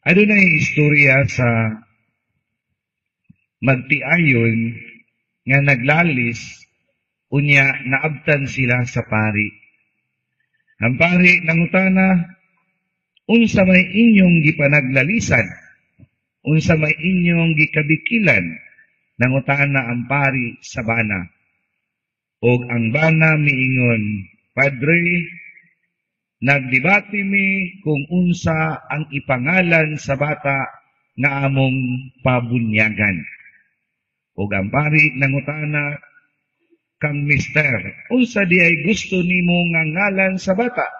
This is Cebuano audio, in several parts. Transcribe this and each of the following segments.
Adunay istorya sa magtiayon nga naglalis, unya naabtan sila sa pari. Ang pari nangutana, "Unsa may inyong gipanaglalisan? Unsa may inyong gikabikilan?" nangutana ang pari sa bana. Og ang bana miingon, "Padre, nagdebate mi kung unsa ang ipangalan sa bata nga among pabunyagan." Og ang pari nangutana kang mister, "Unsa diay gusto nimo nga ngalan sa bata?"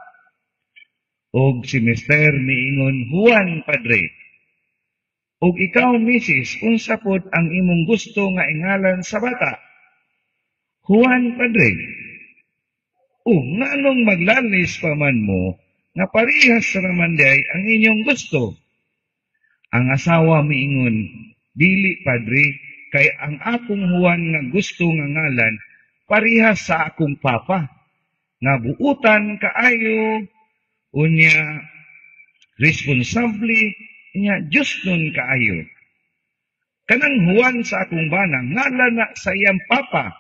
Og si mister miingon, "Juan, Padre." "Og ikaw, misis, unsa pod ang imong gusto nga ingalan sa bata?" "Juan, Padre." "Oh, nganong maglalis pa man mo nga parihas raman diay ang inyong gusto?" Ang asawa miingon, "Dili, Padre, kay ang akong Juan nga gusto nga ngalan parihas sa akong papa nga buutan kaayo, unya responsable, unya Diyos nun kaayo. Kanang Juan sa akong bana, ngalan na sa iyang papa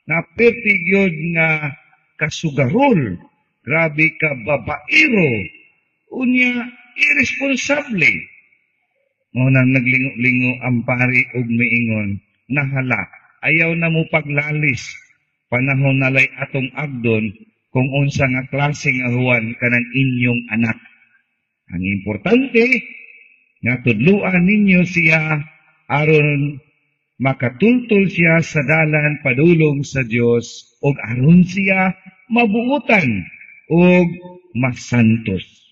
nga perti gyud nga kasugarol, grabe ka babaero, unya irresponsable." Mao nang naglingo-lingo ang pari og miingon, "Nahala, ayaw na mo paglalis. Panahon nalay atong agdon kung unsa nga klase nga Juan kanang inyong anak. Ang importante, nga tudluan ninyo siya aron makatultol siya sa dalan padulong sa Dios ug aron siya mabuutan ug masantos."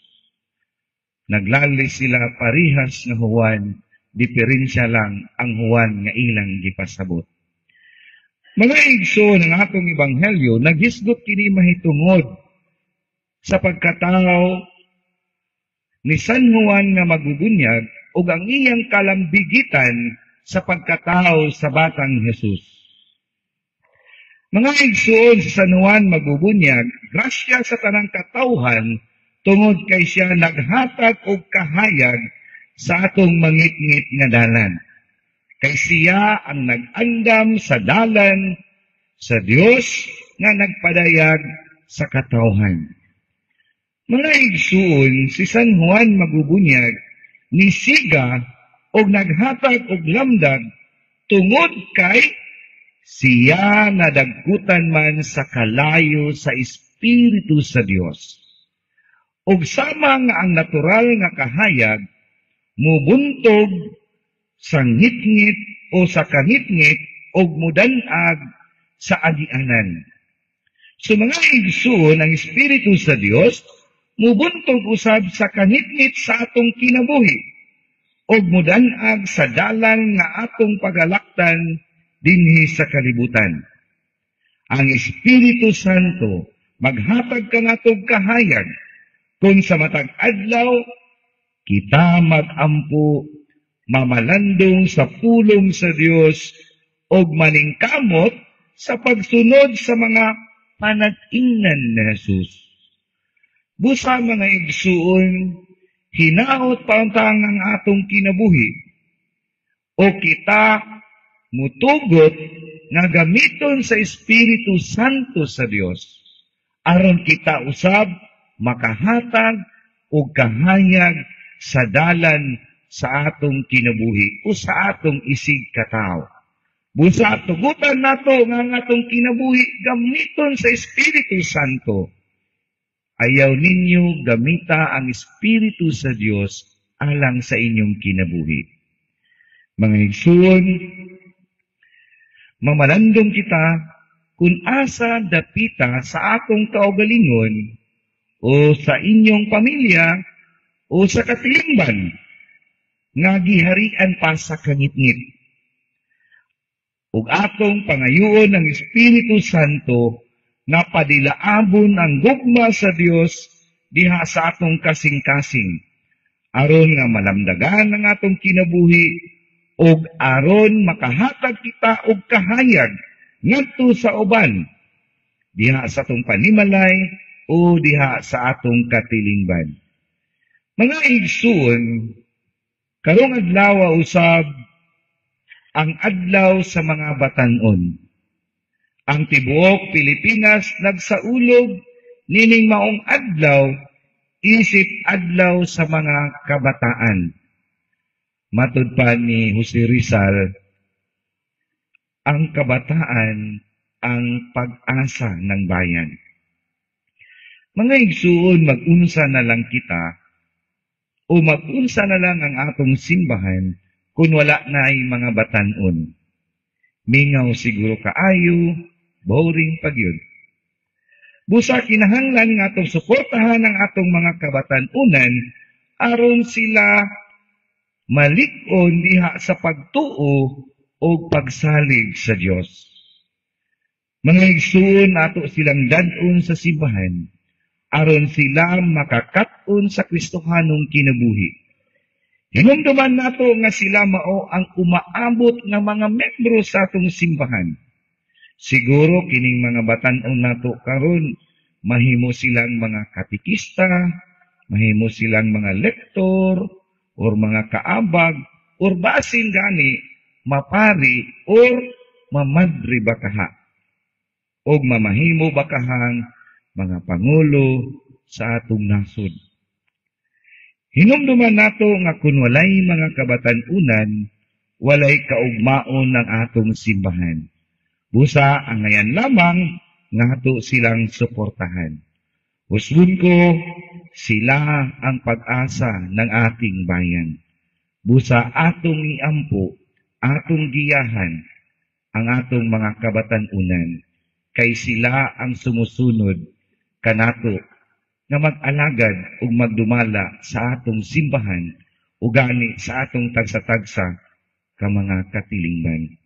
Naglalis sila parihas nga Juan, diferensya lang ang Juan nga ilang gipasabot. Mga igsoon, ang atong ebanghelyo naghisgot kini mahitungod sa pagkatao ni San Juan nga magbubunyag ug ang iyang kalambigitan sa pagkatao sa batang Jesus. Mga igsoon, si San Juan Magbubunyag, grasya sa tanang katawhan tungod kay siya naghatag og kahayag sa atong mangitngit nga dalan. Kay siya ang nag-andam sa dalan sa Dios nga nagpadayag sa katawhan. Mga igsuon, si San Juan Magbubunyag nisiga og naghatag og lamdag tungod kay siya nadagkutan man sa kalayo sa Espiritu sa Dios. Og sama nga ang natural nga kahayag mubuntog sa ngitngit o sa kangitngit og mudanag sa agianan. So mga igsuon, ang Espiritu sa Dios mubuntog usab sa kangitngit sa atong kinabuhi og mudanag sa dalan nga atong pagalaktan dinhi sa kalibutan. Ang Espiritu Santo maghatag kanatog kahayag kung sa matag adlaw kita magampo, mamalandong sa pulong sa Dios og maningkamot sa pagsunod sa mga panag-ingnan ni Jesus. Busa, mga igsuon, hinaot pa unta ang atong kinabuhi o kita mutugot nga gamiton sa Espiritu Santo sa Dios aron kita usab makahatag og kahayag sa dalan sa atong kinabuhi o sa atong isig katawo. Busa tugutan nato nga ang atong kinabuhi gamiton sa Espiritu Santo. Ayaw ninyo gamita ang Espiritu sa Dios alang sa inyong kinabuhi. Mga igsuon, mamalandong kita kung asa dapita sa atong kaugalingon o sa inyong pamilya o sa katilingban nga giharian pa sa kangitngit. Ug atong pangayuon ang Espiritu Santo nga padilaabon ang gugma sa Dios diha sa atong kasing-kasing aron nga malamdagan ang atong kinabuhi ug aron makahatag kita og kahayag ngadto sa uban diha sa atong panimalay o diha sa atong katilingban. Mga igsuon, Karong adlaw usab ang Adlaw sa mga Batan-on. Ang tibuok Pilipinas nagsaulog nining maong adlaw isip Adlaw sa mga Kabataan. Matud pa ni Jose Rizal, ang kabataan ang pag-asa ng bayan. Mga igsuon, mag-unsa na lang kita o mag-unsa na lang ang atong simbahan kung wala na ay mga batanon? Mingaw siguro kaayo, boring pa gyud. Busa kinahanglan nga atong suportahan ang atong mga kabatanunan aron sila malig-on diha sa pagtuo o pagsalig sa Dios. Mga igsuon, ato silang dad-on sa simbahan aron sila makakat-on sa Kristohanong kinabuhi. Hinumduman nato nga sila mao ang umaabot nga mga membro sa atong simbahan. Siguro kining mga batan-on nato karon, mahimo silang mga katekista, mahimo silang mga lektor or mga kaabag or basin gani mapari or mamadre bakaha og mamahimo bakahang mga pangulo sa atong nasod. Hinumduman nato nga kun walay mga kabatan-unan, walay kaugmaon ng atong simbahan. Busa angayan lamang nga ato silang suportahan. Usbon ko, sila ang pag-asa ng ating bayan. Busa atong iampo, atong giyahan ang atong mga kabatan-unan, kay sila ang sumusunod kanato nga mag-alagad ug magdumala sa atong simbahan ug gani sa atong tagsa-tagsa ka mga katilingban.